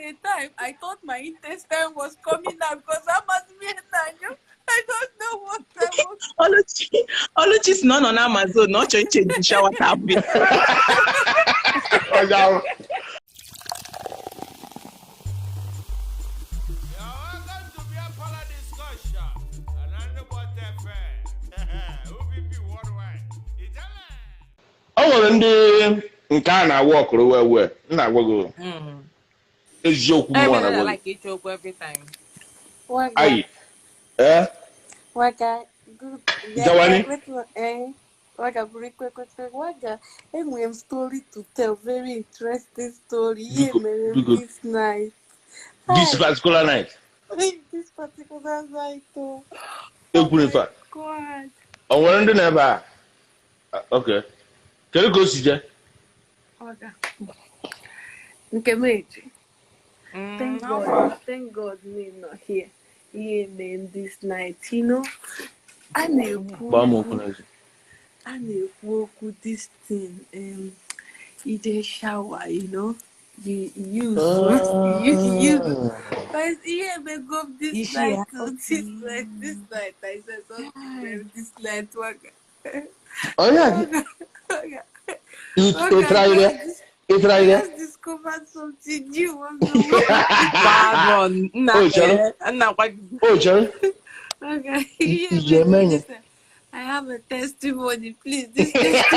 a time, I thought my intestine was coming out because I must be a. I don't know what I was. Oluchi, Oluchi si na ọ nọ na Amazon na ọ chọrọ ichange shower tap ya. Onye ahụ. You're welcome to Beer Parlor Discussion on Anubot FM. OPP Worldwide. Ijele! O nwere ndị nke a na-awa ọkụrụ wee wee m na-agwa gị eziokwu mụ Every na day I agwa gị. like ịchọ okwu every time. Waga, Ayi ee. Waga, good. Yeah, Jawani. Wait, eh. Waga, very quick, quick, quick. Waga, enwere m story to tell, very interesting story. Ihe Biko, mere m biko. this night. This Hi, particular night. This particular night, oh. Oh Ekwuru my ife a. God. O nwere ndị na-ebe a. Ah, okay, kedu ka o si jee? Waga. Nke m eji. Thank How God, far? thank God me not here. Ihe mere m this night, you know. A na-ekwu Gbaa m okwu okwu n'ezi. a na-ekwu okwu this thing, ije shower, you know, you use you use but ihe emego m this Isi night ya. oh, this night, this night I said something mere m this night, waga. Onye a gị Waga, waga, ị waga, try ya, ị try ya. just discovered something new on the way. Bad one. Nna O chere. eh, nna kwa gị. O chere. Waga, ihe Iji emego eme m ya. this night. I have a testimony, please. This testimony.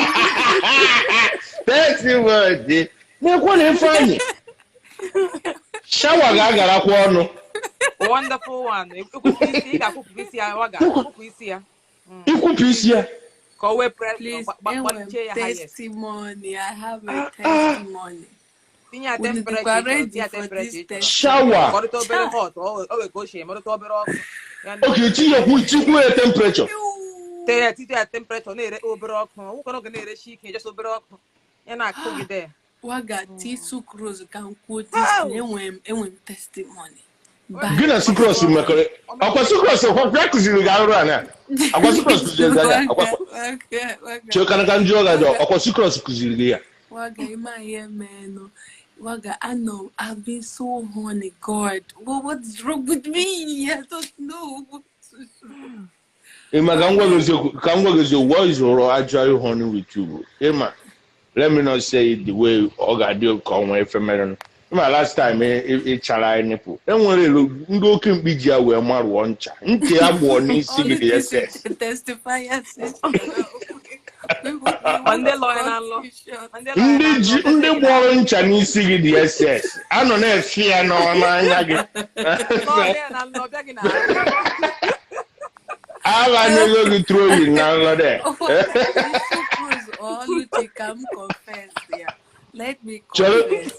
Testimony na-ekwu na Ifeanyị shower ga-agarakwa ọnụ. Wonderful one. Ekwupụ isi, ị ga-akwụpụ isi ya, waga. Kwụpụ isi ya. Ikwupụ isi ya. Ka o wee press, Please, enwere m gbalichie ya highest. testimony. I have a Ah, ah. testimony. Tinye ya Unu temperature dịkwa ị chọrọ, ready tinye ya for temperature this ị chọrọ. Shower. Ka ọ dịtụ obere Chai. hot, o wee ka o shie, merụtụ obere ọkụ. Ya na Oke, tinyekwu tikwu ya temperature. tee ya, tinye ya temperature na-ere obere ọkụ. Ọ nwekwana oge na-erechi ike, just obere ọkụ. Ya na-akụgide ya. Waga tii sucrose ka m kwuo this thing. How? Enwere m testimony. Gị na Sucrose mekọrọ ọkwa Sucrose ọkwa ya kụziri gị arụrụ a na akwa Sucrose kụziri gị anya Waga, akwa waga, waga, chee ka njụọ gị ajọ waga, ọkwa Sucrose kụziri gị ya. Waga, ịma ihe menụ. Waga, I know I've been so horny. God, what's wrong with me? I don't know what's wrong. Ịma ka m gwa gị Waga, eziokwu, ka m gwa gị eziokwu, what is wrong actually horny with you bụ ịma, let me not say it the way ọ ga-adị ka ọ nwee ife merenụ. Ịma last time ị chara anyị nipple, enwere elu ndị oke mkpi ji ya wee marụọ ncha nke ya gbụọ n'isi gị dị Oluchi ss. testify says we Ma ndị won't lọrọ na cut nlọ. you short. Ma ndị lọrọ Ndị na ji nlọ, ndị bịa gị gbọrọ n'ahụ. ncha n'isi gị dị ss anọ na-efi ya n'anya gị. Lọrọ ya na nlọ, bịa gị n'ahụ. Abanyego gị trolling na nlọ de. Waga, the sucrose or Oluchi ka m confess ya. Let me Chere. confess.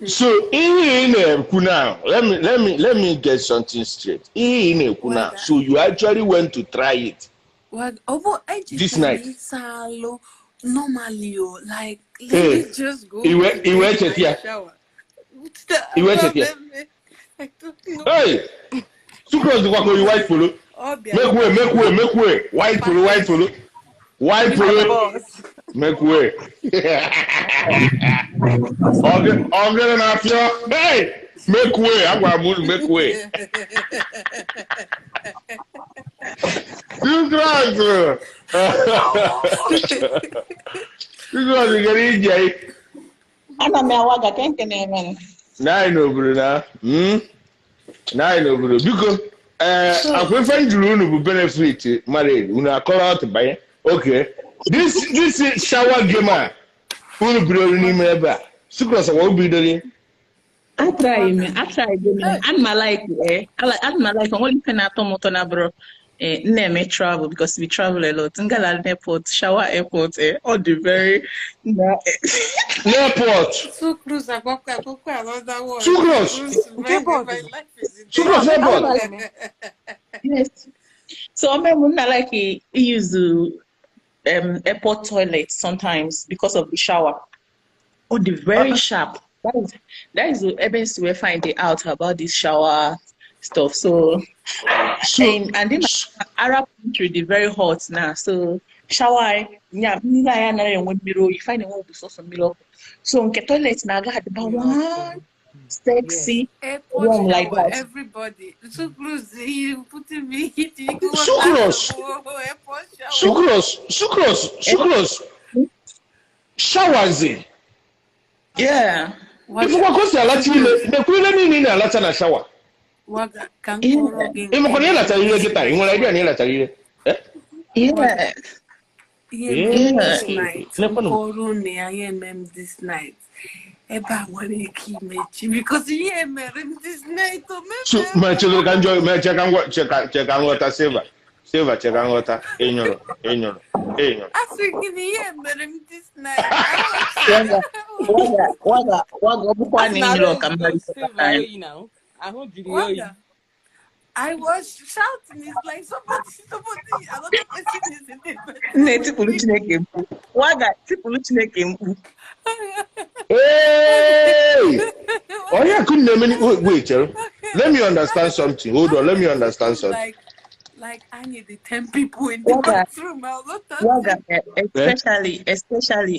So ihe ị na-ekwu now, let me get something straight. Ihe ị na-ekwu now, Waga, so you actually went to try it waga, ọ bụ this ejikwa m night. ịsa alụ normally o, like let Ee, me just go iwe to iwe take cheta my ya. shower. Iwe cheta ya. I don't know. Hey, Sucrose dịkwa ka oyi white polo. Ọ bịara Make way, make way, make way. White polo, white polo. White My polo. boss. Make way. Ọgịrị na-afịọ. Hey, make way. Agwara m unu make way. Sucrose. Sucrose gara ije. Ana m awaga ka nke na-eme. Na anyị n'obodo na na anyị n'obodo biko ee akwa ife m jụrụ unu bụ benefit marriage unu akọrọ ọtụ banye. Okay, this shower game a unu bidoro n'ime ebe a, Sucrose wa bidoro ya? Atry m, Waga. atry m. Hey, Ana m like eh, ana m like onwere ife na-atọ m ụtọ na bụrụ eh, m na-eme travel because we travel a lot. Ngala airport, shower airport, eh, all the very na N'airport. Sucrose agbakwa agbakwa another one. Sucrose. Sucrose, Nke my bọọdụ. my life is in Sucrose danger. airport. Ana m Eme. Yes. So m na like use airport toilet sometimes because of the shower. Oh, the very sharp. That is the ebe nsi wee find it out about this shower stuff. So So and then Arab country dị very hot now. So shower ya mmiri anyị anaghị enwe mmiri oyi, find enwe bụ sọsọ mmiri ọkụ. So nke toilet na-aga adịba Mmiri ọkụ. one Sexy, Airport warm like shower, that. everybody. So close, you putting me in Sucrose. Airport shower. Sucrose, sucrose, sucrose. Shawazi. Yeah. Ifụkwa ka o si alacha ile, nekwa ile niile ị na-alacha na shawa. Waga, ka m Yeah. kọrọ gị Ị makwa na ị lachara ile kịta, ị nwere idea na ị lachara ile? Eh? Yeah. Ihe mere m this Yeah. night. Nekwanụ. Nkọrọ unu ya ihe mere m this night. Ebe a nwere ike imechi because ihe mere m this night o So, meme ma chegoro ka njọ, ma che ka ngwa, che ka che ka nghọta Silva. Silva che ka nghọta. Ị nyụrụ, ị nyụrụ, ị nyụrụ. Asị gị na ihe mere m this night. Waga, waga, waga, waga, ọ bụkwa A na sị na ị arụ nyụrụ ọka ejugo mmadụ Silva oyi na ahụ juru ya oyi. Waga, I was shouting. It's like somebody, another person is in the Nne bedroom tipụrụ with me. Chineke mkpu. Waga, tipụrụ Chineke mkpu. Hey! Onye couldn't name any. Wait, wait, chere. Let me understand something. Hold on, let me understand something. Like I need the 10 people in the Waga, bathroom. I was not waga, Eh?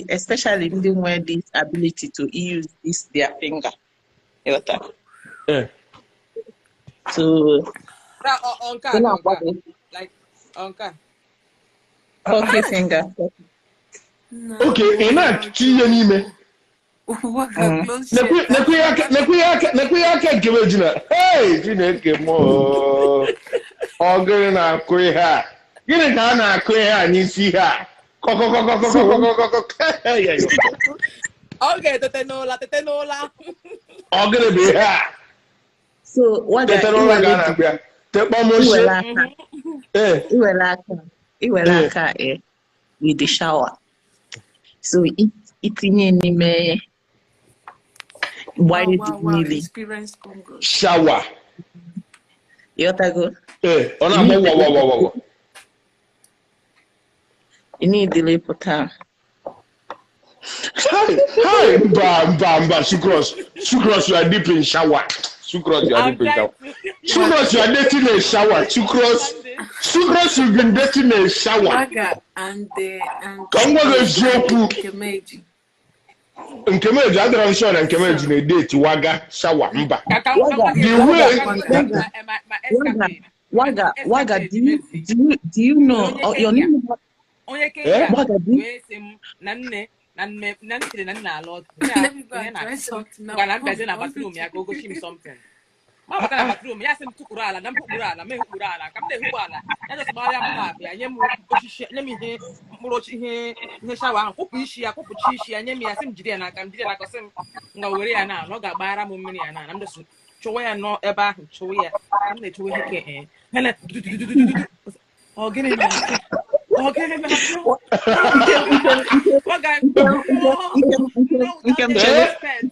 especially ndị nwere this ability to use this their finger. Ịghọta? Eh. So, Na ọ nke ị a ka na-agwa nke a. gị, Like ọ nke a. cocky finger. No, Okay, ị na-achị ihe n'ime. Waga, close Nekwe shit. nekwe ya aka nekwe ya aka nekwe ya aka nke m ejina. Hey, Chineke m oo. Ọ gịnị na-akụ ihe a? Gịnị ka a na-akụ ihe a n'isi ihe a? Kọkọkọkọkọkọkọkọ. Ọ ga-etete n'ụla, tete n'ụla. Ọ gịnị bụ ihe a? So, waga, Tete n'ụra ka a iwere na-akpụ ya. Tekpọmoshie. iwere aka, Ee. iwere aka, iwere Ee. aka eh, with the shower. So, itinye n'ime Wow, gbanye wow, dị wow. mmiri. Experience Congo. Shawa. Ịghọtago? Ee, ọ na-agba wa wa wa wa wa. Ị niile pụta. Hi, hi, mba, mba, mba, Sucrose. Sucrose, you are deep in shower. Sucrose, you are I'm deep in trying shower. to. Sucrose, you are dating a shower. Sucrose, Sucrose, you've been dating a shower. Waga and the and Ka m gwa gị eziokwu, Kemeji. Nkemeji, adịrọ m sure na Nkemeji na-edeti waga shower, mba. Ka ka m Waga, gwa gị The eziokwu, way, ka m waga, gwa gị waga, ma ma waga, escapade. waga, waga, Escapade do you mezi. do you do you know Onye oh, your Kenya. name? Onye eh? Kenya Waga, do you, wee sị m na nne na nne na m chere na nna ala ọdụ. Ya Let me go onye and try na-achị m. something now. Ngwa na mbịazie na bathroom ya ka o gosi m something. Ma bata na bathroom ya sị m tụkwuru ala na m hukpuru ala m ehukpuru ala ka m na-ehukpu ala ya just gbara m tap ya nye m osisi nye m ihe mkpụrụ osisi ihe ihe shawa ahụ kwụpụ isi ya kwụpụcha isi ya nye m ya sị m jide ya n'aka m jide ya n'aka sị m nga were ya na na ọ ga-agbara m mmiri ya na na m just chụwa ya nọ ebe ahụ chụwa ya ka m na-echowe ihe ke ee hele dudududududu ọ gịnị na-akụ ọ gịnị na-akụ nke nke nke ọ ga nke mmụọ nke mmụọ nke without m any chelu respect.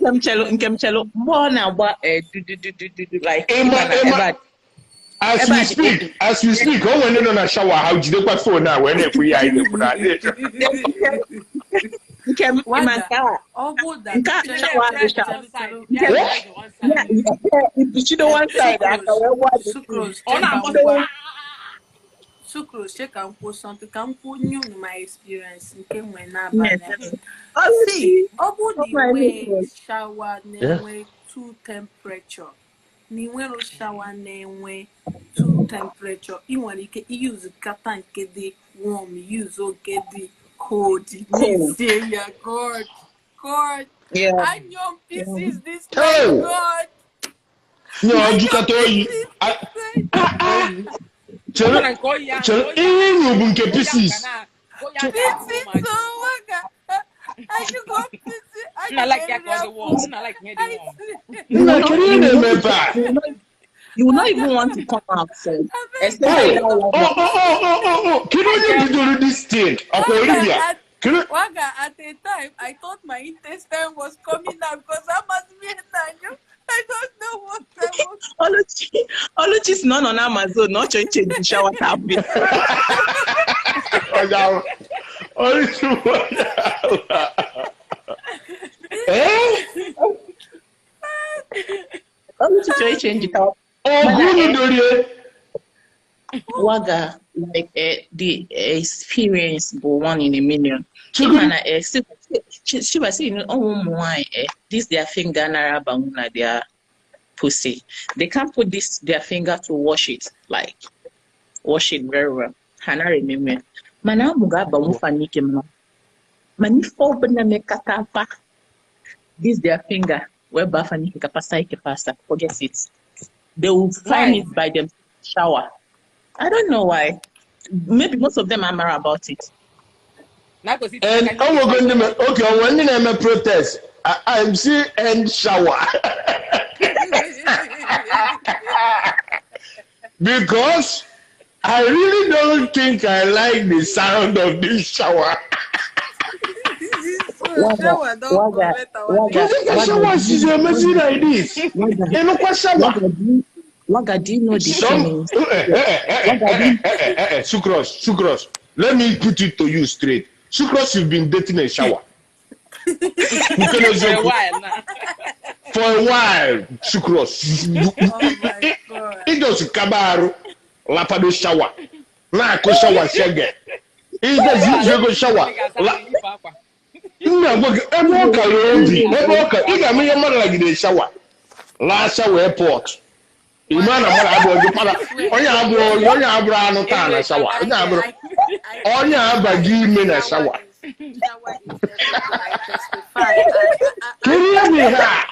nke m chelu nke m chelu mgbe ọ na-agba eh, dududududu like Ịma, ịma na ebe ịma, a as ebe we a dị speak, open. as we speak, o nwere ndị nọ na shower ha jidekwa phone a wee na-ekwu ihe anyị na-ekwu na Nke m ịma Waga, nke a ọ bụ that nke a chere shower Bịa dị bịa sharp. one chere side chere bịa Nke m Eh? bịa one side. ya ibichido one side aka Sucrose, wee gwa the thing. Sucrose, Ọ check na-agbọ and So Sucrose, check and kwuo something. Ka m kwuo nye unu my experience nke m nwere yes, n'abalị a. See, Oluchi, ọ bụ oh na my inwe goodness. shower Yeah. na-enwe two temperature, na inwero shower na-enwe two temperature, ị nwere ike iyuzu kata nke dị warm, use nke dị cold, Cold. mixie ya. God, God, Yeah. anyụọ m pieces this night, Hey! God. Nye ọ Anyụọ jụkọta oyi. pieces Ah, this night. ah, ah. Oyi. Chere, Ọ na nke oyi ahụ, chere, oyi ahụ ihe ịnyụ bụ nke oyi ahụ ga pieces. na oyi ahụ ga na-agba Pieces, ụmụazị. oh my God. Anyụgo pieces, Nna anyụgo like ya eriri ka ọ dị afọ. warm. Nna like ihe dị warm. You Nna, will not, kedu ihe you will na-eme not, ebe a? you will not even want to come out, so especially Hey! that Oh, one. oh, oh, oh, oh, oh. Kedu onye bidoro this thing? Ọkwa Waga Olivia? at Kedu Waga, at a time, I thought my intestine was coming out because I must be a I don't know what I was. Oluchi, Oluchi si na ọ nọ na Amazon na ọ chọrọ ichenji shower tap ya. onye ahụ? Onye onye ahụ. Eh? Oluchi chọrọ ichenji tap. Ọgụ Mana unu eh, dorie. Waga, like the experience bụ one in a million. Chegodu. Ịma na Shiva say, you know, oh my, this their finger nara banguna their pussy. They can't put this their finger to wash it, like wash it very well. Hana remember. Mana muga bangu fanike ma. Mani fo bana me katapa. This their finger where bafanike kapasa ike pasa. Forget it. They will find it by them shower. I don't know why. Maybe most of them are mad about it. And I'm going to okay. When I'm a protest, I'm see end shower because I really don't think I like the sound of this shower. Shower is amazing like this. Waga, do you know the feelings? Sucrose, let me put it to you straight. Sucrose, you've been dating a shower. For a while now. For a while, Sucrose. Oh my God. It does kabaru lapado shower. Na ko shower shege. It does you go shower. Ebe ọ ka obi, ebe ọ ka ị ga-eme ihe mmadụ lagide shower. Laa shower airport. Ịma na mmadụ abụọ gị para onye abụrụ anụ taa na shower. Onye abaghị ime na shower. Kedu ihe bụ ihe a?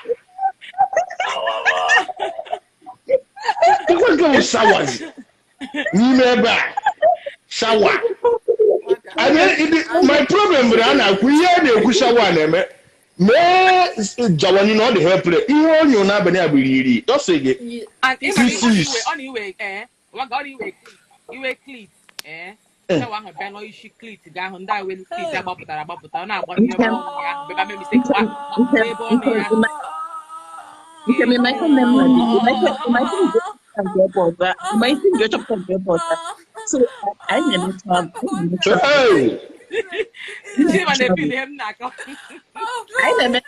Nke bụ showers n'ime ebe a. Shower. I mean, my problem with Anna, we are the Kushawa name. May Jawani not the help play. You own your Nabani, don't say it. And if I what got you a cleat, eh? So I never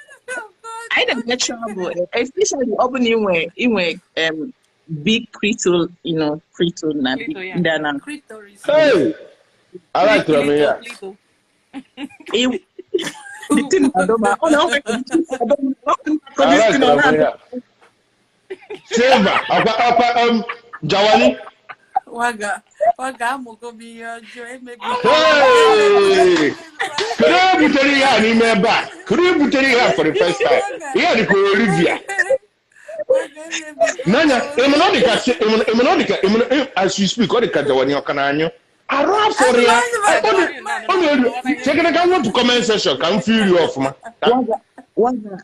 I never travel, especially open in big crystal, you know, crystal na big. Hey, I like to hear. Silver, Jawani. Waga, I'm going to be your joy. Hey! Could I put it back? Could you put it for the first time? Yeah, the Olivia. Nana, as you speak, all the Jawani Okananyo. I rap for you. Take a want to comment section. Can feel you off, man.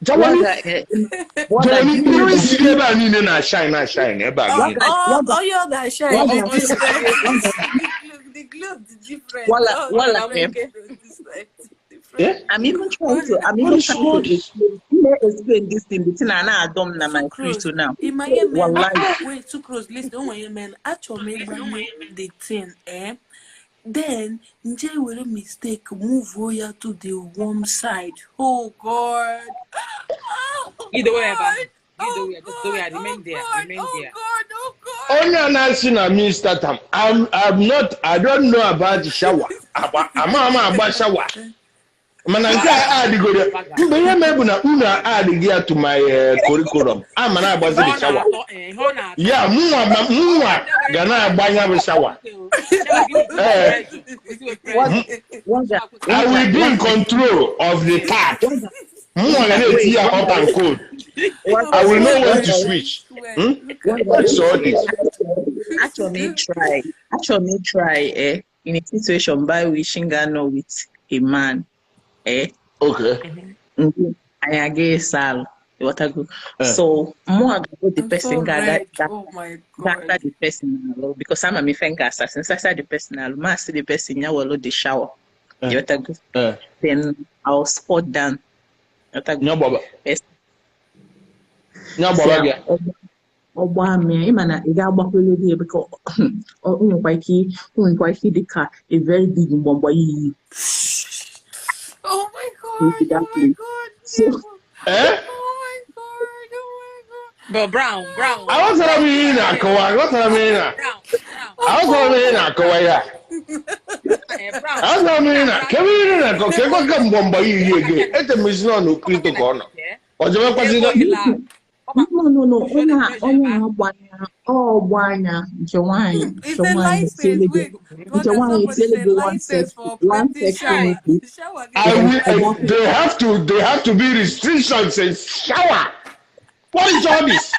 Jawani, shine. Oh, you're that shine. The glow is different. I'm even trying to explain this thing between Anna and Dom na my crystal now. Wait, Sucrose, listen, don't worry, man. Actually, the thing, eh? Then Njay will mistake move Roya to the warm side. Oh God! Oh, either way, either way, just the way I remain there. Remain there. Oh God! Oh God! Only an me start. I'm not. I don't know about the shower. I'm about shower. Man, I add go there. Una add gear to my curriculum. I'm an about the shower. Yeah, mua gana banya shower. I will be in control of the tap. Mua gana hot and cold. I will know when to switch. What's all this? Actually, try. In a situation by wishing Gano with a man. Eh? Okay. I agree, Sal. What I go. So more the person that the person because I'm a finger assassin. Since the person, I'll master the person. I will the shower. Then I'll spot down. No baba. No baba. Ọgba ị ga-agbakwele gị because ọ nwekwa ike dị ka a very big mgbamgba iyi. Oh my God! Oh my God! So, eh? Oh my God! Oh my God! But brown. I was telling you now, Kawa. I was telling you now. I was telling you now, Kawa. Brown. Aga m na kebe na ka kekwa ka mgbọmgbọ yi ege ete m isi nọ n'okrito ka ọ nọ. Ọ jebekwazi na No. Onye na-agba anya nke nwaanyị It's a license. Wait, nke nwaanyị somebody said etiele one license for one operating section. shower. I will, there have to be restrictions in shower. What is all this?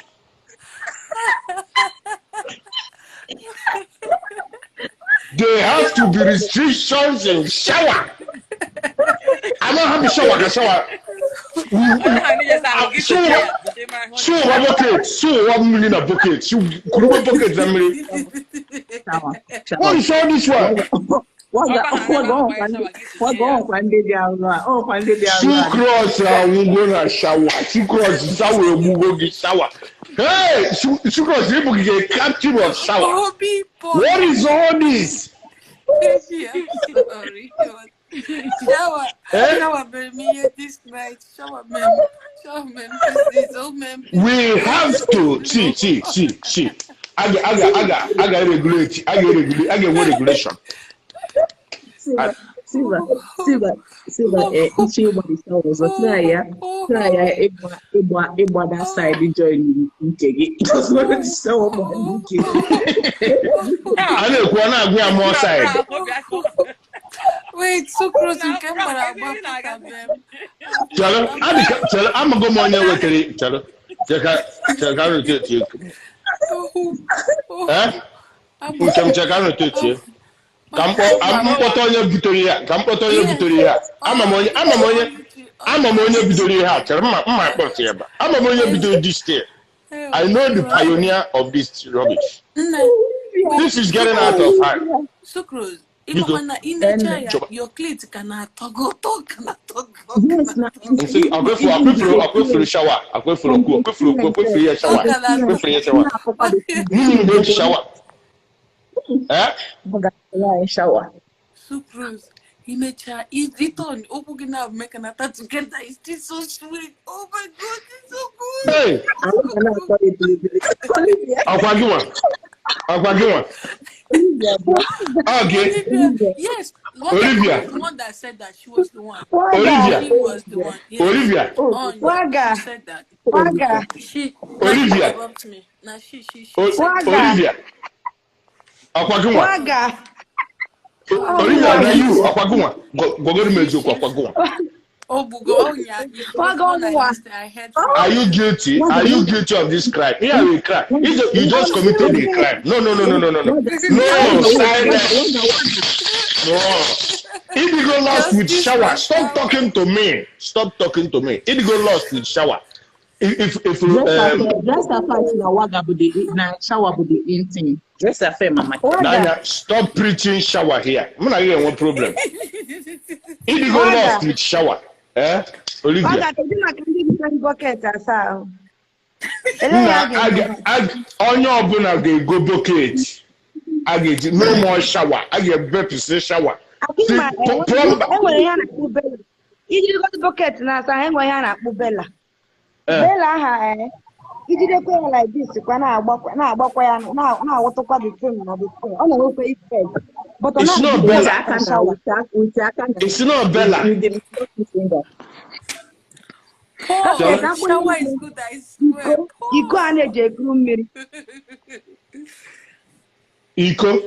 There have to be restrictions in shower. I don't have a shower. I shower. So one bucket. So 1 million a bucket. So bucket. What is all this one? Sucrose, I'm gonna shower. Sucrose, shower, shower. Hey, Sucrose, you get captive of shower. What is all this? I'm sorry. Shower, shower, baby, this night. Shower, man. Shower, man. This old man. We have to see. I regulate. I get regulation. Silva, try that side join nke because when shower nke. I know more side. Wait, so close you can Chalo, I'm gonna go on your way. Chalo, check. I know the pioneer of this rubbish. This is getting out of hand. Sucrose, your clit cannot toggle. Shower. Shower. Sucrose, he made return. Open up, make an attack together. It's still so sweet. Oh my God, it's so good. Hey, Olivia. Okay. Yes. Olivia. Was the one that said that she was the one. Olivia. She was the one. Yes. Olivia. Oh, Waga. She said that. Waga. She. Olivia. Me. Now she Olivia. Waga. Olivia, na you Akwagunwa. Gogoro mejo Akwagunwa. Oh, Bugo, yeah. Are you guilty? Are you guilty of this crime? Yeah, we cry. You just committed a crime. No. No, silence. No. If you go lost with shower, stop talking to me. Stop talking to me. If you go lost with shower, if dress affair na waga bude na shower bude in dress affair mama. Nanya, stop preaching shower here. I'm not getting one problem. If you go lost with shower, eh, Olivia. Waga, bucket asa. Onye ọbụla ga-ego bucket. I get no more shower. I get better shower. Ijiri bucket na asa enwe ya na-akpụ Bella. Bella ha ijidekwa ya like this kwa na-agbakwa ya na-awụtụkwa the thing na the thing. Ọ na-enwekwa effect. But it's not Bella. It's not Bella. Shower is good, I swear. Iko a na-eji ekuru mmiri. Iko.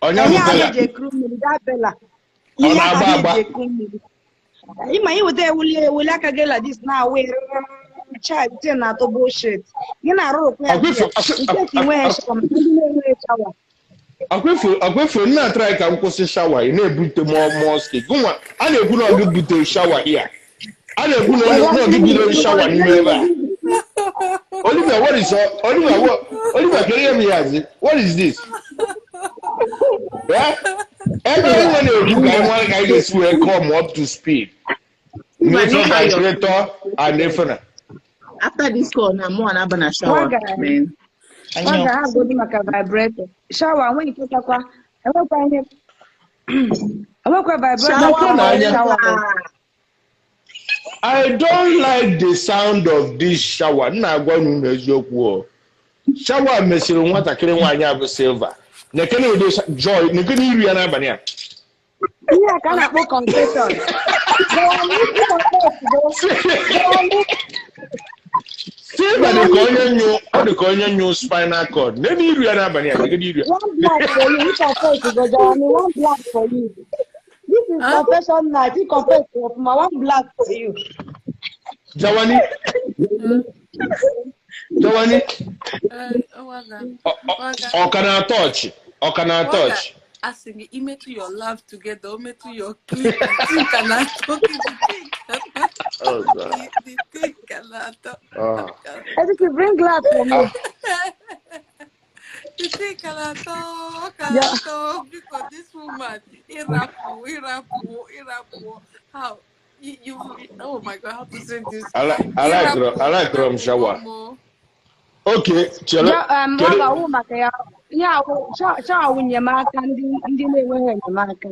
Onye bụ Bella. A na-eji ekuru mmiri, that Bella. Ọ na-agba agba. Ima iweta ewuli aka gị like this na awụ child ten na-atụ bullshit. Gị na-arụrụkwa ya nke enweghị shower, ndị na-enweghị shower. Akwefu nna try ka m kwụsị shower, ị na-ebute more stick. Gụnwa, a na-ekwu na ọ gị butere shower here. A na-ekwu na ọ gị bidoro shower n'ime ebe a. Olivia, what is Olivia, what? Olivia, can you hear me? What is this? Yeah? Everyone na-ekwu ka anyị ka anyị ga-esi wee come up to speed. Nature vibrator and Efena. After this call, now more and a shower, man. Waga ha go maka vibrator. Shower when you put akwa, enwekwa vibrator. Shower. I don't like the sound of this shower. Nna agwa unu eziokwu o. Shower mesịrị nwatakịrị nwaanyị abụ Silva. Nekene ụdị joy, nekene iru ya n'abalị a. Ihe a ka a na-akpọ confession. Jawani, ị confess go. Jawani, Silva dị ka onye nyụ, ọ dị ka onye nyụ spinal cord. Nene iru ya n'abalị a, nekene iru ya. one black for you. You confess go, Jawani, one black for you. This is Huh? confession night. You confess ọfụma, one black for you. Jawani, Jawani, Waga, ọ ka na-atọ ọchị, ọ ka na-atọ Waga, ọchị. asị gị imetụ your laugh together, o metụ your click, the thing ka na-atọ gị, the thing ka Oh, God. the thing ka na-atọ. Ah. Etiti, bring glass for me. The thing ka na-atọ, ka Ja- na-atọ, because this woman, ịrapụ, ịrapụ, ịrapụ, how, you, oh my God, how to say this? I like, I like, Ịrapụ, I like rum ịrapụ shower. ọmụ. Okay, chere, Ja, ọ kedu, ga-awụ maka ya ihe awụ shower wụ enyemaka ndị ndị na-enweghị enyemaka.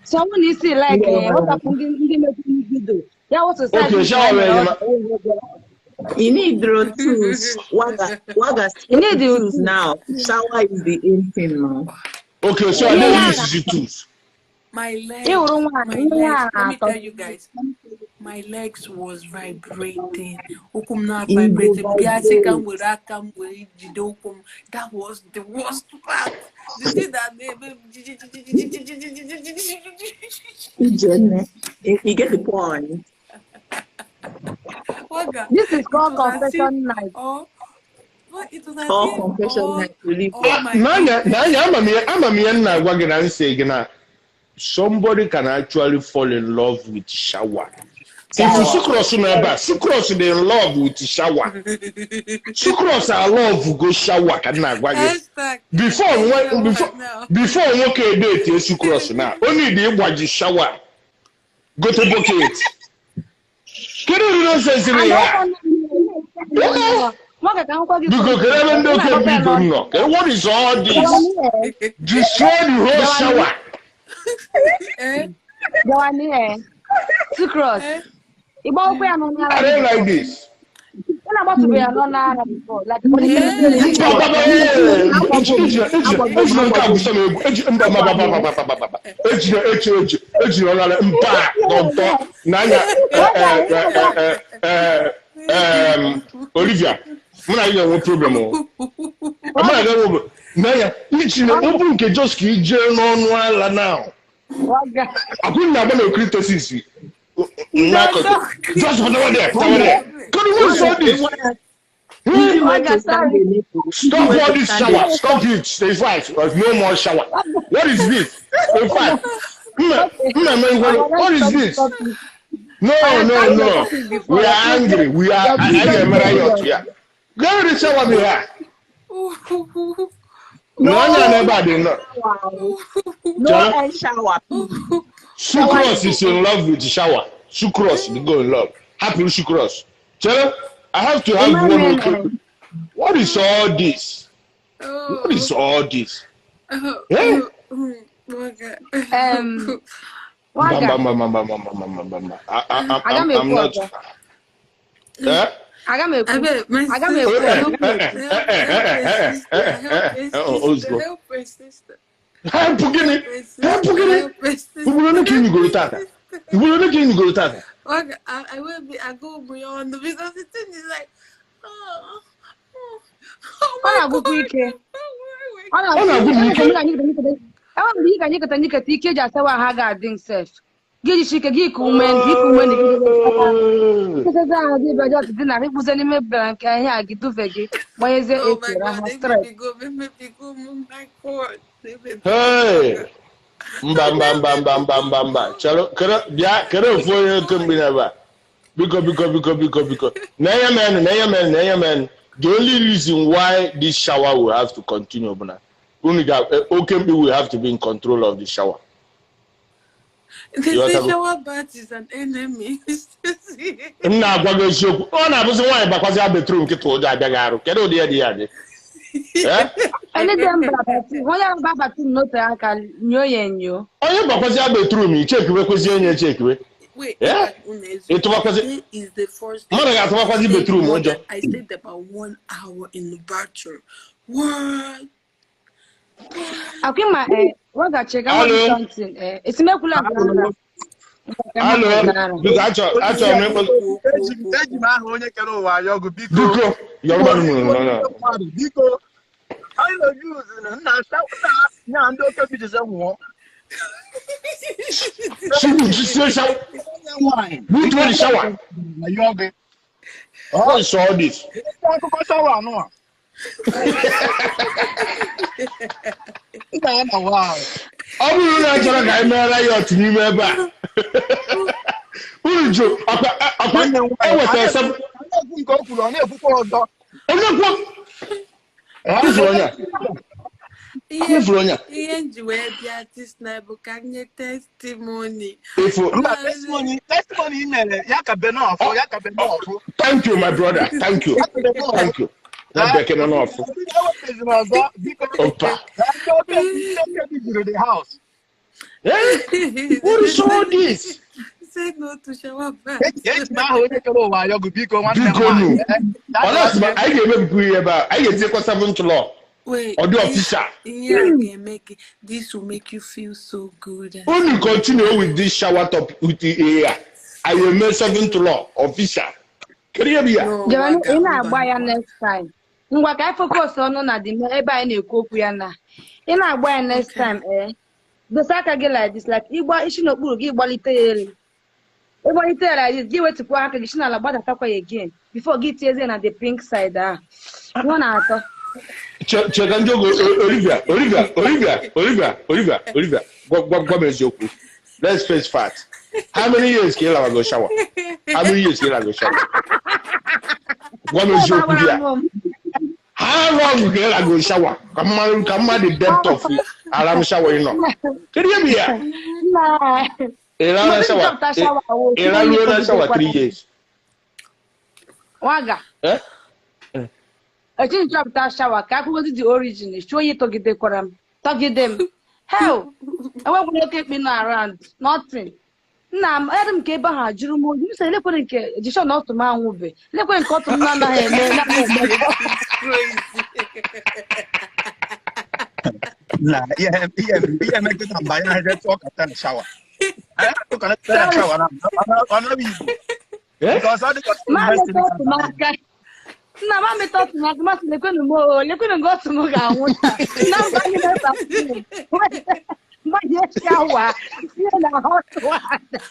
So ọ bụrụ na isi like ya, whatsapp ndị ndị mepere bido ya wụ okay, society shower ha bụ mere ọ enyemaka. ga-awụ ihe bịara. You need the tools. Waga, waga, You stop need the the tools tools. now. Shower is the in thing now. Okay, so I Ihe don't a use na the tools. My ịhụrụ legs, nwaanyị my ihe a legs, let me na-atọ. tell you guys, my legs was vibrating. Ụkwụ m na You go vibrating. Bịa sị ka m vibrate. were aka m were jide ụkwụ m. That was the worst part. The thing that na-eme m jijijijijijijijijijijiji. Ijenne. You get the point. Waga, This is it called was as if confession night. all, well, it was as All if confession all, night will live all for. my N'anya, goodness. n'anya, ama m ihe m na-agwa gị na nsị gị na somebody can actually fall in love with shower. If Shower. Sucrose nọ ebe a, Sucrose dị in love with shower. Sucrose a love go shower ka m na-agwa gị. Hashtag, Before take nwe, shower before, now. before nwoke edete Sucrose na, o need ịgbaji shower, gote bucket. Kedu ụdị nonsense And dị ihe a? ọkwa na nwoke ka nkwa gị Biko, kedu ebe ndị ị oke na-akpọkwa ya mbido n'ọnụ. nọ? Kedu what is all this? Jawani eh, Destroy the whole Jawani, shower. Eh, Jawani eh, Sucrose. eh, Ịgba ụkwụ ya n'ọnụ I ara don't before. like this. Ị na-agbatụbe ya n'ọnụ ara before. Like kpọlite eh. Mba, mba, mba, ejina nke a gwụsọ m egwu. Eji mba, mba, mba, mba, mba, mba, mba, mba. Ejina, echi, echi, ejina ọnara mba, dọntọ, n'anya, eh, eh, eh, eh, Olivia, mụ na gị ga-enwe problem o. Mụ na gị ga-enwe problem. N'anya, ijina, ọ bụrụ nke just ka ije n'ọnụ ala now. Waga. Akwụghị na-agba na okritosis n'akụkụ. Just pụtawa there, pụtawa there. Kedu what is all this? Easy way Waga, to stand sorry. a nipple. Easy Stop way all to this stand a shower. Stop it. Stay five. There's no more shower. What is this? Stay five. Mma, Okay. mma, mma, Waga, what let's is stop, this? stop it. No, Waga, no, stop your no. topic before. We Your are previous, angry. We are. your I previous am riot period. here. Go to the shower me here. No, No no, never did not. shower. No Chere. end shower, please. Shower Sucrose is is in love with the shower. Sucrose, they go in love. Happy Sucrose. Chere, I have to have Ịma one mere okay. What is all this? What is all this? Eh? Waga. Mba, Waga, mba, mba, mba, mba, mba, mba, mba, mba. aga m I'm ekwu not. ọzọ. Eh? Aga m I ekwu. bet my Aga m sister, ekwu Eh, ọzọ. help, eh, eh, help, eh, help eh, a eh, sister, eh, help eh, a eh, sister, ozugbo. help a sister, Hapụ gịnị? help a sister, Hapụ gịnị? help a sister, Ugboro ole ka ị nyugoro help a tata? sister. Ugboro ole ka ị nyugoro tata? Waga, I will be, I go beyond because the thing is like, oh, oh, oh Ọ my na-agwụkwa God. ike. Oh Ọ Ọ na-agwụ na-agwụ ike. m Enwere ike. mgbe ị ga-anyịkọta nyịkọta. Enwere mgbe ị ga-anyịkọta nyịkọta ike eji asawa ha ga-adị nsef. Gị jichi ike gị ku ume ndụ, iku ume ndụ gị debe ahụ gị bịa jọs dị na ịkpụzi n'ime bịara nke ihe a gị dufe gị gbanyezie Oh my esi God, rahụ they stress. made me go, they made me go, oh my God. They made me Hey! go. Mba, mba, mba, mba, mba, mba, mba. Chere, kere, bịa, kere ofu onye oke mgbe n'ebe a. Biko, biko, biko, biko, biko. Na-enye m enu, na-enye m enu, na-enye m enu. The only reason why this shower will have to continue bụ na unu ga, oke mkpi will have to be in control of the shower. They You say ghọtago? shower bath is an enemy. M na-agwa gị eziokwu. Ọ na-abụzi nwaanyị bakwazi bedroom nkịta ụjọ abịaghị arụ. Kedu ụdị ya dị ya dị? Eh? Anytime babatum, onye ahụ babatum n'ote aka nyoo ya enyo. Onye bakwazi bedroom ichekiwekwezi onye echekiwe. Wait, Eh? Unezu, Ịtụbakwazi today is the first day mmadụ I ga-atụbakwazi stayed bedroom more ụjọ. than I stayed about 1 hour in the bathroom. What? Akwịma waghachi ga Hello. something esemokwu Hello. Hello. Biko achọrọ m ịkpọ Eji m aha onye kere ụwa ayọ gụ biko. Biko yọrọ m nụ nọ. Biko. Anyị na-eji na nna nya ndị oke bijize nwụọ. Chibu jisie shawa. Onye nwaanyị. Butuo the shower. Ayọ gị. What is all this? Akụkọ shawa anụ a. Ị ga-anọ wa ahụ. Ọ bụrụ na achọrọ ka anyị meere ya otu n'ime ebe a. Unu jụ ọkwa ọkwa Nwanne m nwaanyị, ewetara a na-ekwu nke o kwuru, ọ na-ekwukwa ọzọ. Onye kwuo kwufuru onye a kwufuru onye a Ihe m ji wee bịa this night bụ ka m nye testimony. efu. Mba, testimony i mere ya ka Benọfụ, ya ka Benọfụ. Thank you, my brother. Thank you. Ya ka Benọfụ. Thank you. Na bekee nọ n'ọfụ. Ewetaziri ọzọ, biko. Opa. Ndị oke bijiri the house. Eh? What is all this? Say no to shower bath. Eji m aha onye kere ụwa ayọ gụ biko nwanne m Biko nụ. nwaanyị. Ọ na-asị ma anyị ga-emebikwa ihe ebe a. Anyị ga-etinyekwa seventh law. Wait, Ọ dị official. ihe a ga-eme gị, this will make you feel so good. And Unu continue with this shower top with the area. I will make seventh law official. Kedu ihe bụ ya? No, Jọrọ Waga, ị na-agba ya mba. next time. Ngwa ka anyị focus ọnụ na the ebe anyị na-ekwu okwu ya na. Ị na-agba ya next time eh. Dosa aka gị like this, like ịgba isi n'okpuru gị gbalite ya elu. Ịgbalite ya like this, gị wetụkwa aka gị si n'ala gbadatakwa ya again before gị tinyezie na the pink side ahụ. Nwa na-atọ. Cheka njogo Olivia, Olivia, Olivia, Olivia, Olivia, Olivia. Gwa m eziokwu. Let's face fact. How many years ka ị lawa go shower? How many years ka ị lawa go shower? Gwa m eziokwu di ya. How long ka ị lago shower? Ka mmadụ ka mmadụ depth of alam shower ị nọ. Kedu ihe bụ ya? Nna. Ị lara Mgbe m shower. chọpụta shower wụ, Ị laruo na shower 3 years. Waga. Eh? Echi nchọpụta shower ka akwụgozi the origin echi onye tọgidekwara m tọgide m hell enwekwara oke ekpe nọ around nothing. Nna m adị m ka ebe ahụ jụrụ m oyi m sị elekwere nke jishọn na ọtụ m anwụbe elekwere nke ọtụ m na-anaghị eme na-anaghị eme. Crazy. Na ihe emekọta mgbe anyị na-eje tụọ kata shower. Anyị na-atụ kata shower na ọ naghị Igbo. Eh? Because ọ dịka Ma metụ ọtụ m aka nna m amịta ọtụ m aka masị lekwenụ m o lekwenụ nke ọtụ m ga-anwụ taa nna m banye na mgbanye shawa tinye na hot water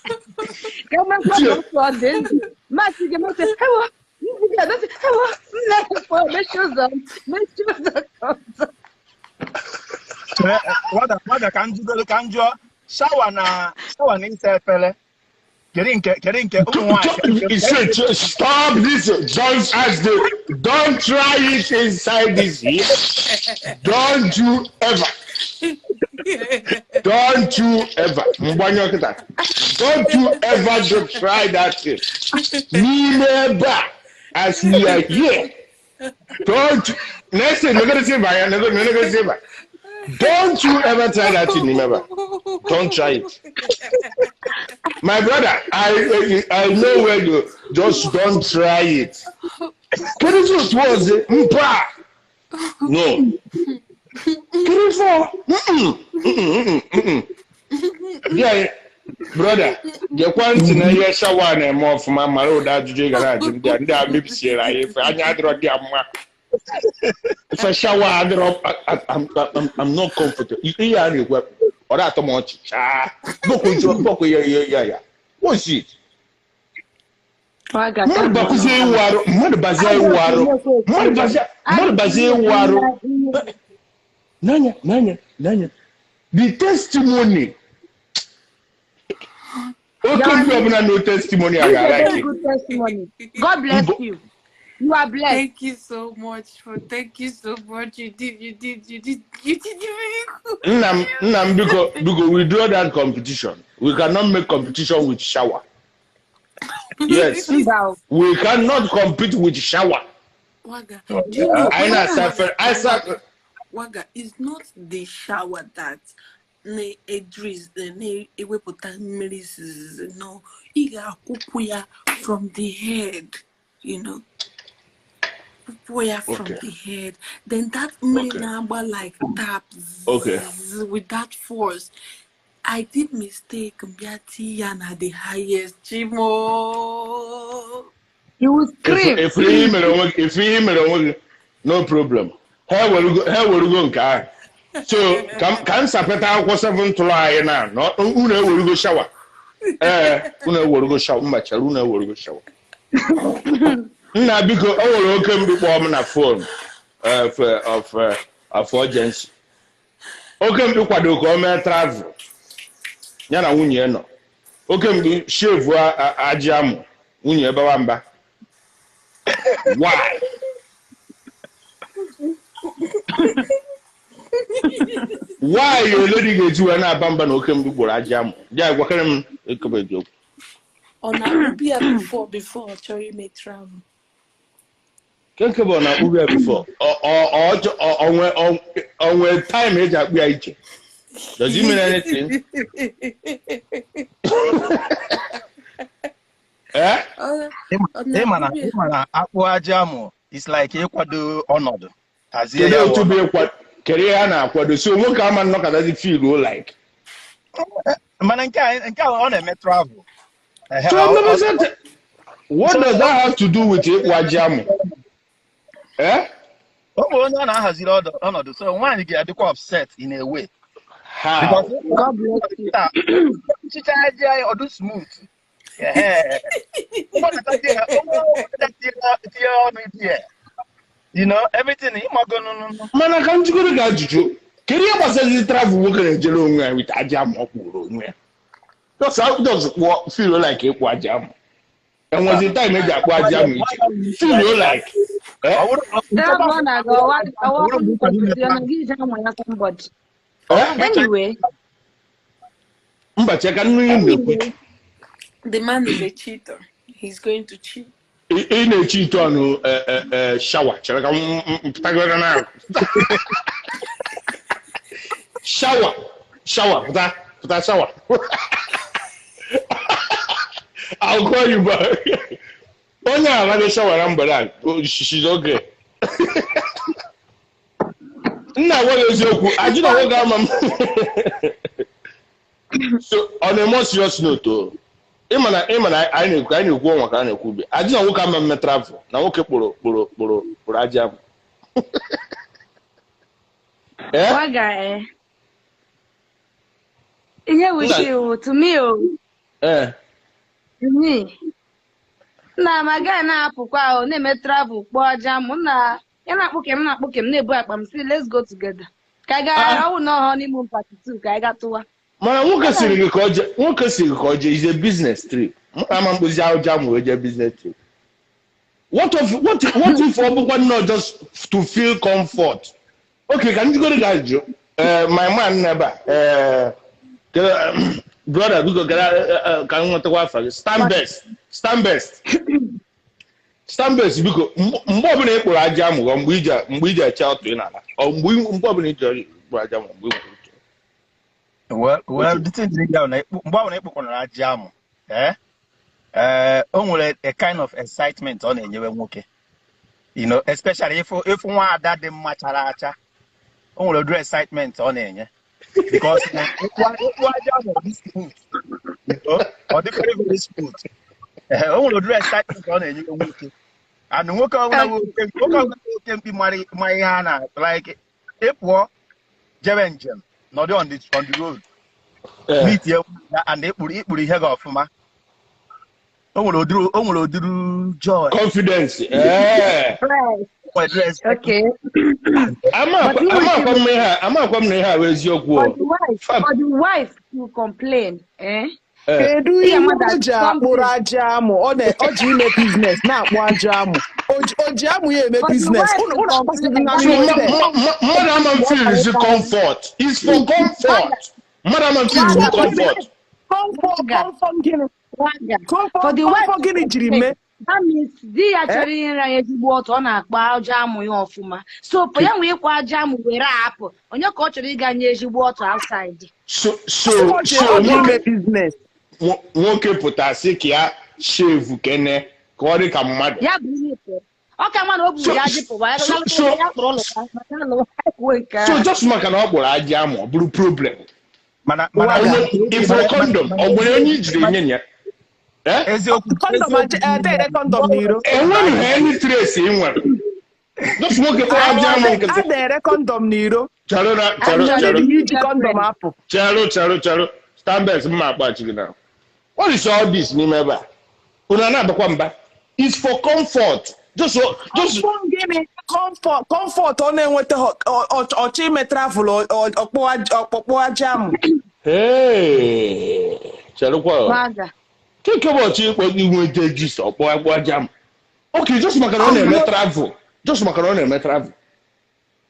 ka emekwa na otu ọ dị ndụ masị gị masị ewo ndị gị adọsị ewo m na-ekpo mechie ụzọ m mechie ụzọ ka ọzọ. Wada ka m jụgoro ka m jụọ shower na ịsa efere. Kedu nke ụmụ nwaanyị Straight, stop this. Don't ask the. Don't try it inside this here. Don't you ever. Don't you ever. Mgbanye ọkịta. Don't you ever do try that thing. N'ime ebe a, as we are here. Don't you. Next thing, we're gonna say bye. We're gonna say bye. Don't you ever try that thing, remember? Don't try it. My brother, I know where you just don't try it. Kedu otu ọzọ mpa? No. Kedu for? Mm-mm, mm-mm, mm-mm. Yeah, brother, gekwa ntị na ihe shower na-eme ọfụma mara ụdị ajụjụ ị gara ajụ ndị a ndị a mebisiere anyị ife anya adịrọ dị ya mma. Ife shower adịrọ I'm not comfortable. Ihe a na-ekwu ọ na-atọ m ọchị chaa. Bọkwa ya ya ya ya. What's it? Waga. Mmadụ bakwuzie iwu arụ, mmadụ bazie iwu arụ, mmadụ bazie iwu arụ. N'anya, n'anya, n'anya. The testimony. Oke mgbe ọbụla no testimony a This is a ga-ala very ike. good testimony. God bless you. You are blessed. Thank you so much for thank you so much. You did, you did, you did, you did very good. Nna m, nna m, biko, biko, withdraw that competition. We cannot make competition with shower. Yes. Mba o. We cannot compete with shower. Waga, do you know? Anyị na-asa efere, anyị sa Waga, it's not the shower that na-edriz na-ewepụta mmiri zizi. No, ị ga-akwụpụ ya from the head. Kpụpụ ya from Okay. the head. Then that mmiri Okay. na-agba like tap Okay. zzz, with that force. I did mistake bịa tii ya na the highest chimo. You will scream. If ihe mere onwe gị, if ihe mere onwe gị, no problem. Ha ewerugo nke ahụ. So ka m sapeta akwụkwọ 7 tụrụ anyị na unu ewerugo shawa. Ee, unu ewerugo shawa, mba chere unu ewerugo shawa. Nna biko, o nwere oke mgbe kpọọ m na phone of urgency. Oke mkpi kwado ka o mee travel. Ya na nwunye nọ. Oke mkpi shevu ajị amụ, nwunye bawa mba. Why? Why your lady ga-eji wee na-aba mba na oke mkpi gburu ajị amụ? Ya gwakere m ekebe eziokwu. Ọ na-akpụbi ya before ọ chọrọ ime travel. Nke bụ ọ na-akpụ ya before. Ọ nwee time eji akpụ ya iche. Does it mean anything? Eh? Ịma na akpụ aja amụ is like ịkwado ọnọdụ. Hazie Kedu ya otu bụ ọnọdụ. ịkwa kedu ihe a na-akwado? So nwoke ama nnọkọtazi feel o like. Mana nke a ọ na-eme travel. So what does that have to do with ịkpụ aja amụ? Eh? Ọ bụ onye ọ na-ahaziri ọnọdụ, so nwaanyị ga-adịkwa upset in a way. How? Because God bless you. nchicha aja ya ọdụ smooth. Tinye ọnụ die. You know, everything ịmago nụnụ. Mana ka m jikọrọ gị ajụjụ, kedu ihe gbasara travel nwoke na-ejere onwe ya with aja amụ ọ kpụrụ onwe ya? Just kpụọ feel like ịkpụ aja amụ. Enwezi time eji akpụ aja amụ iche. Feel like. Eh? Travel ọ na-aga ọwa ọwa somebody. Anyway. Mba cheka nnu ihe na-ekwu. The man is a cheater. He's going to cheat. Ị na-echi ite ọnụ shawa chere ka m pụtagoro na shawa shawa pụta pụta shawa. I'll call you back. Onye amaghị shawa na mgbede a, she's okay. Nna agwa gị eziokwu, ajụ na nwoke ama m. So on a more serious note, ịma na anyị na-ekwu ọnwa ka a na-ekwu bi ajụ na nwoke ama mme travel na nwoke kpụrụ aja amụ. Ihe wuchi to me o. Nna m agaghị na-apụkwa o na-eme travel kpụọ aja amụ na ya na-akpụ kem na-akpụ kem na-ebu akpa m si let's go together. Ka ga ọwụ na ọhọ n'ime part 2 ka anyị ga tụwa. Mana nwoke siri gị ka ọ jee is a business trip. Ama mkpụzi aja amụ wee jee business trip. What if ọ bụkwa not just to feel comfort? Okay, ka njikọrọ gị ajụjụ. My man nebe a brother biko ka m nwetakwa afa gị. Stand best biko mgbe ọbụla ị kpụrụ aja amụ mgbe iji eche ọtụ ị n'ala mgbe ọbụla ị kpụrụ aja amụ mgbe ị kpụrụ. Well, the thing is, mgbe ọbụla ị kpụkwara aja amụ, o nwere a kind of excitement ọ na-enyewe nwoke. You know, especially if nwa ada dị mma chara acha, o nwere ụdị excitement ọ na-enye. Because ịkpụ aja amụ dị smooth. Ọ dị very very smooth. O nwere ụdị excitement ọ na-enyewe nwoke. And nwoke ọbụla oke mkpi mara ihe a na like ị pụọ jebe njem nọdụ on the road. Meet ya and ịkpụrụ ihe gị ọfụma. O nwere ụdịrị joy. Confidence. Okay. Amakwa m na ihe a bụ eziokwu. For the wife to complain, eh? Kedu ihe o ji akpụrụ aja amụ? Ọ ji ime biznes na-akpụ aja amụ. O ji amụ ya eme biznes. Mmadụ ama feel is comfort. It's for comfort. Mmadụ ama feel is comfort. Comfort gịnị? For the wife gịnị jiri mee? That means di ya chọrọ inyere anyị ezigbo ọtụ, ọ na-akpọ aja amụ ya ọfụma. So pụ ya nwee ịkwa aja amụ were apụ. Onye ka ọ chọrọ ịga nye ezigbo ọtụ outside? So nwoke pụta sị ka ya shevu kene ka ọ dị ka mmadụ. Ya bụ ihe pụrụ. Ọ ka mma na o buru So ya ajị pụwa ya so ya lụta so ya kpụrụ ụlọ ya maka na alụwa kwuo nke so ahụ. just maka na ọ kpụrụ ajị amụ ọ bụrụ problem. Mana mana Waga. Onye ifuru mana kọndọm mana ọ nwere onye eziokwu ijiri mana nye ya? Eh? eziokwu Kọndọm eziokwu adịghị kọndọm n'iro. Enweghị any trace ị nwere. Just nwoke kpụrụ ajị amụ nkịtị. A na-ere kọndọm n'iro. Chere na chere Achọrọ chere m Iji kọndọm girlfriend. apụ. chere chere chere Stanbex mma akpachi gị na. What is all this n'ime ebe a? Unu a na-abakwa mba? It's for comfort. Just just Comfort gịnị? Comfort comfort ọ na-enweta ọchọ ime travel ọkpụkpụ aja amụ. Hey, cherekwa. Waga. Keke bụ ọchọ ịkpọ inweta gist ọkpọ akpọ aja m. Okay, just maka na ọ na-eme travel. Just maka na ọ na-eme travel.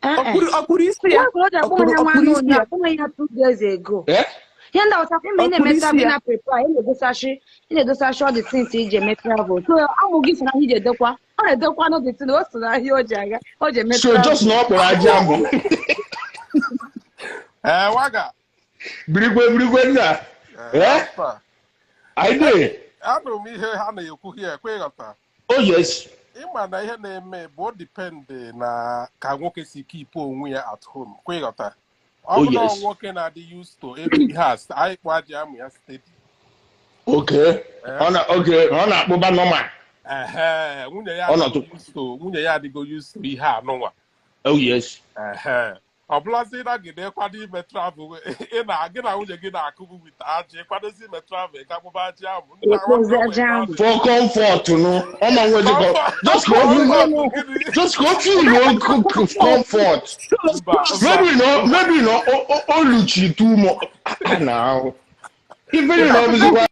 Eh, eh. Ọkpụrụ isi ya. Nwa okorobịa akpọghị Ọkpụrụ ya nwa ọkpụrụ anụ isi ụnyaahụ, ya. akpọghị ya 2 days ago. Eh? Ihe ndị ọcha ime ị Ọkpụrụ na-eme isi travel ya. na prepare, ị na-edosashi all the things iji eme travel. So amụ gị so na ihe iji edekwa. Ọ na-edekwa no the thing, o so na ihe o ji aga, o ji eme So just travel. na ọ kpọrọ aja amụ. Ee, Waga. Birikwe birikwe nna. Ee, Eh? Alpha. I dey. Anụrụ m ihe ha na-ekwu here, kwe ịghọta. Oh yes. Ịma na ihe na-eme bụ o depend na ka nwoke si keep onwe ya at home, kwe ịghọta. Ọ Oh bụ na ọ yes. nwoke na-adị used to ebe ihe a anyị kpụ ajị amụ ya steady. Okay. Eh? Ọ na okay, ọ na-akpụba normal. Ehe, nwunye ya Ọ adịgo nọtụ. used to nwunye ya adịgo used to ihe anụnwa. Oh yes. Ehe. Ọ bụlazi na gị na-ekwado ime travel ị na gị na nwunye gị na-akụgbu wit ajị ịkwadozi ime travel ka kpụba ajị amụ nna Ekpozi nwoke nwere aja ka ọ amụ. dị. For comfort no. Ọ ma nwezi Comfort just ka o comfort gịnị? just ka o feel comfort. Mba mba Maybe no, maybe no, o luchi too much. Now, even you know,